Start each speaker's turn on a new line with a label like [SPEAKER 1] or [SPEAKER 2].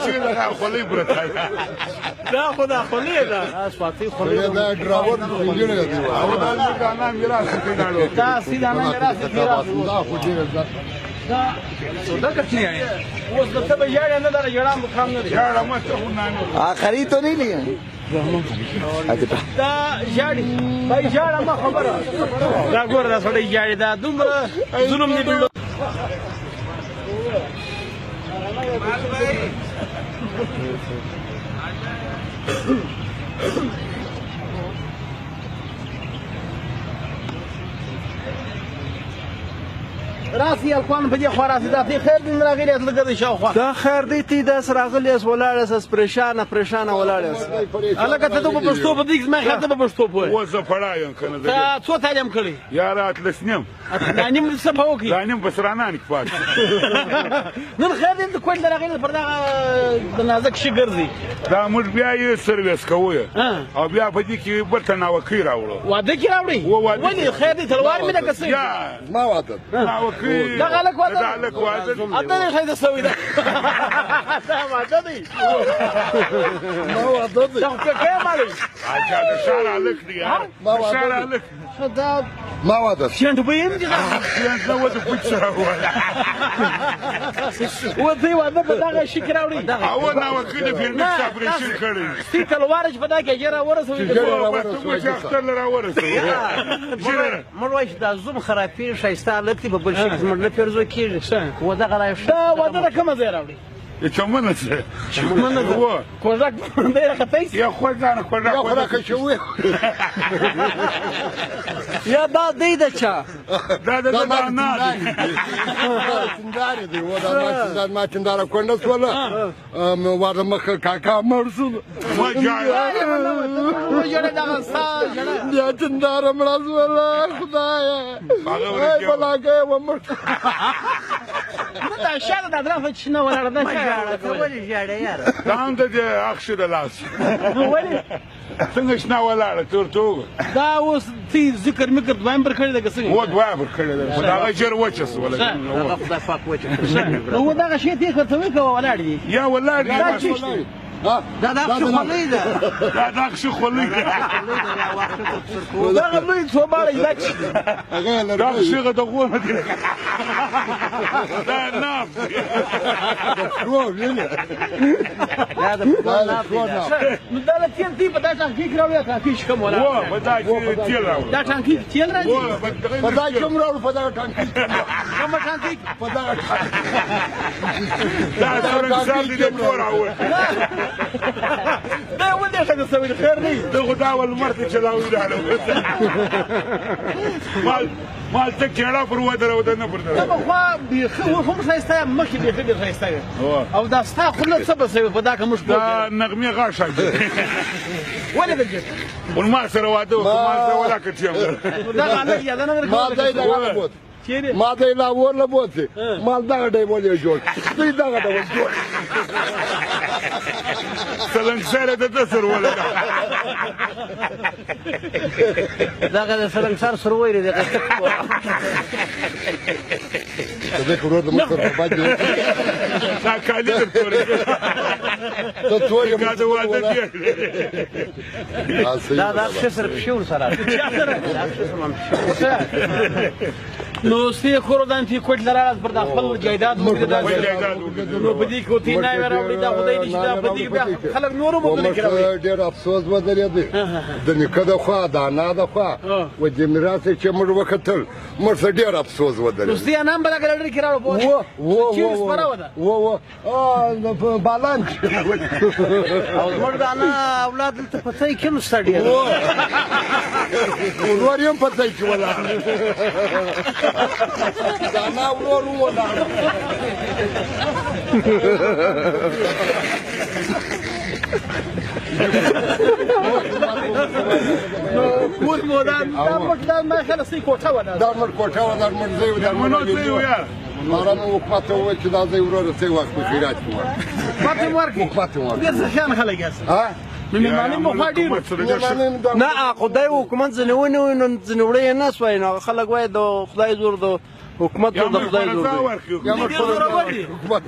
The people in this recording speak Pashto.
[SPEAKER 1] چې دا خولۍ پرته ده.
[SPEAKER 2] دا خو دا خولۍ ده.
[SPEAKER 3] سواتي خولۍ
[SPEAKER 4] دا ډراور انجینر دی.
[SPEAKER 1] او دا زموږ انا میراث کې لاړو.
[SPEAKER 2] دا سیده انا میراث میراث.
[SPEAKER 4] دا خو ډېر ده.
[SPEAKER 2] دا
[SPEAKER 3] سودا کټنی آئے.
[SPEAKER 2] اوس د ته به ژاړې نه دره ژړا مقام نه دی.
[SPEAKER 1] ژاړه مه ته خو نانو.
[SPEAKER 5] آخري تو نہیں لیے.
[SPEAKER 2] دا ژاړي بای ژاړه ما خبره. دا ګوره دا سړی ژاړي، دا دومره ظلم دی بلو. راسي الکوان په دې خوا راسي، دا خیر دی راغلی لږه دی شاوخوا.
[SPEAKER 3] دا خیر دی تی داس راغلی یاست ولاړ یاست، پریشانه پریشانه ولاړ یاست.
[SPEAKER 2] هلکه ته په پښتو په دې کې زما خیال ته په پښتو پوه.
[SPEAKER 1] اوس زه پړا یم که نه.
[SPEAKER 2] تا څو تعلیم کړی؟
[SPEAKER 1] یاره 18 نیم.
[SPEAKER 2] دا نیم څه په وکړي؟
[SPEAKER 1] دا نیم په سرانان کې پاتې.
[SPEAKER 2] نن خیر دی د کوټ راغلی پر دغه د نازک شي ګرځي.
[SPEAKER 1] دا موږ بیا یې سرویس کوو او بیا په دې کې بل ته ناوکۍ راوړو.
[SPEAKER 2] واده کې راوړي؟ ولې خیر دی تلوار مې ده که څه؟
[SPEAKER 4] ما واده.
[SPEAKER 1] ناوکۍ
[SPEAKER 2] دغه هلک واده.
[SPEAKER 1] دا هلک واده.
[SPEAKER 2] اته دې ښایسته سوی ده. دا واده دی.
[SPEAKER 4] ما واده دی.
[SPEAKER 2] دا خو ککړه مالوي.
[SPEAKER 1] اچھا د ښار هلک دی. د ښار هلک.
[SPEAKER 2] دا
[SPEAKER 4] ما واده.
[SPEAKER 2] شنډ به یې دي.
[SPEAKER 1] شنډ نه و د پوچ سره ووله.
[SPEAKER 2] و دوی واده په دغه شي کې راوړي.
[SPEAKER 1] او ناوکۍ د فیلمکس اپرېشن کړی.
[SPEAKER 2] ستی تلوار چې په دا کې ژر راورسوي.
[SPEAKER 1] چې اختر له راورسوي.
[SPEAKER 3] موږ وایو چې دا زوم خرابېږي، ښایسته هلک دی، په بل شي کې زموږ نه پیرزو کېږي. و دغه را
[SPEAKER 2] دا واده د کومه ځای راوړي؟
[SPEAKER 1] چمنه څه؟
[SPEAKER 2] چمنه ده. کوژک دی راختلی؟
[SPEAKER 1] یا خو ځانه کوژک.
[SPEAKER 4] یا خو راکه شوی.
[SPEAKER 3] یا دا دی د چا؟
[SPEAKER 1] دا د انا دی.
[SPEAKER 4] چندار دی. و دا ما چندار ما چندار کونډه سوله. واده مخه کاکا مړ شو. بیا چندار مړه سوله. خدایه ای بلاګی ومړ.
[SPEAKER 2] نه دا شاده د اطرافه چې نه ولاړه ده.
[SPEAKER 3] ژاړه ته ولې ژاړې یاره؟
[SPEAKER 1] دا هم د دې اخښي د لاس.
[SPEAKER 2] ولې؟
[SPEAKER 1] څنګه شنه ولاړه ته ورته وګوره.
[SPEAKER 2] دا اوس تی ذکر مکر دویم پر کړی ده که څنګه؟
[SPEAKER 1] و دویم پر کړی ده، خو دغه ژر وچه سوله.
[SPEAKER 3] هغه خدای پاک وچه کړه.
[SPEAKER 2] نو دغه شی تیخ ورته وکړه ولاړ دي.
[SPEAKER 1] یا ولاړ دي.
[SPEAKER 2] دا چی دی؟
[SPEAKER 3] دا د اخښي خولۍ ده.
[SPEAKER 1] دا د اخښي خولۍ ده.
[SPEAKER 2] دغه لوی څوباړی دا چی دی؟
[SPEAKER 1] دا اخښي د غونه دی. دا ناف دی.
[SPEAKER 3] دا د پښو ناف دی.
[SPEAKER 2] نو دا له تېل دی په دا ټانکي کې راوړي، ټانکي چې کوم ولاړ.
[SPEAKER 1] و په دا کې تېل راوړو.
[SPEAKER 2] دا ټانکي کې تېل راځي؟
[SPEAKER 4] په دا کې هم راوړو، په دغه ټانکي.
[SPEAKER 2] کومه ټانکي؟
[SPEAKER 4] په دغه ټانکي.
[SPEAKER 1] دا سرنګسار دی، تور راوړ.
[SPEAKER 2] دا ولې ښه سوی دی؟ خیر دی.
[SPEAKER 1] ته خو دا ول مرته چلاوي راړو. مال مال ته کېړه پر ودرو ده نه پر درو.
[SPEAKER 2] ته پخوا بیخي هم ښایسته یم، مخکې بیخي ډېر ښایسته وې. او دا ستا خوله څه به سوې په دا که موږ پوه
[SPEAKER 1] دا نغمې غاښ اچوي.
[SPEAKER 2] ولې د جېب؟
[SPEAKER 1] ول ما سره واده وکړه، ما سره ولاکه ټیم.
[SPEAKER 2] دغه هلک یاده نه
[SPEAKER 4] ما دی دغه بوت.
[SPEAKER 2] چیرې؟
[SPEAKER 4] ما دی لاهور له بوتې. مال دغه ډول یې جوړ، دوی دغه ډول جوړ.
[SPEAKER 1] سلنګسر د ده سر ولګه.
[SPEAKER 3] دغه د سلنګسر سر ویلې دی.
[SPEAKER 4] ته دې ورور د موږ سره په بد دی.
[SPEAKER 1] دا کالي در تورې.
[SPEAKER 4] ته تورې
[SPEAKER 1] دا د واده دی.
[SPEAKER 3] دا د اخښي سره پښې ورسره. دا اخښي سره هم پښې.
[SPEAKER 2] نو سی کورو دان تی کوټ لراز پر د خپل جایداد وګړي دا نو په دې کې تی نه راوړي. دا خدای دې چې دا په دې بیا خلک نورو مو کې راوړي.
[SPEAKER 4] ډېر افسوس ودرېد د نیکه د خوا د انا د خوا و دې میراث چې موږ وکتل، موږ ته ډېر افسوس ودرېد.
[SPEAKER 2] نو سی انام بل کړه کې راوړو.
[SPEAKER 4] و و و و و بالان.
[SPEAKER 3] او زموږ د انا اولاد دلته په څای کې هم شته ډېر.
[SPEAKER 4] ورور یې هم په څای کې ولاړ. د انا ورور ولاړ.
[SPEAKER 2] نو اوس مو دا موږ دا ما خیال سي کوټه وه.
[SPEAKER 4] دا موږ کوټه وه، دا موږ ځای و، دا
[SPEAKER 1] موږ ځای و. یار
[SPEAKER 4] مارا مو حکومت ته وویل چې دا ځای وروره څه وخت په خیرات کې ورکړي.
[SPEAKER 2] حکومت یې ورکړي؟
[SPEAKER 4] حکومت یې ورکړي.
[SPEAKER 2] ډېر سخیان خلک یاست.
[SPEAKER 4] ها؟
[SPEAKER 2] مېلمانه مو خوا ډېر.
[SPEAKER 3] نه خدای حکومت ځینې ونیوی نو ځینې وړی یې نه سوای. نو خلک وایي د خدای زور د حکومت زور د خدای زور دی.
[SPEAKER 4] حکومت.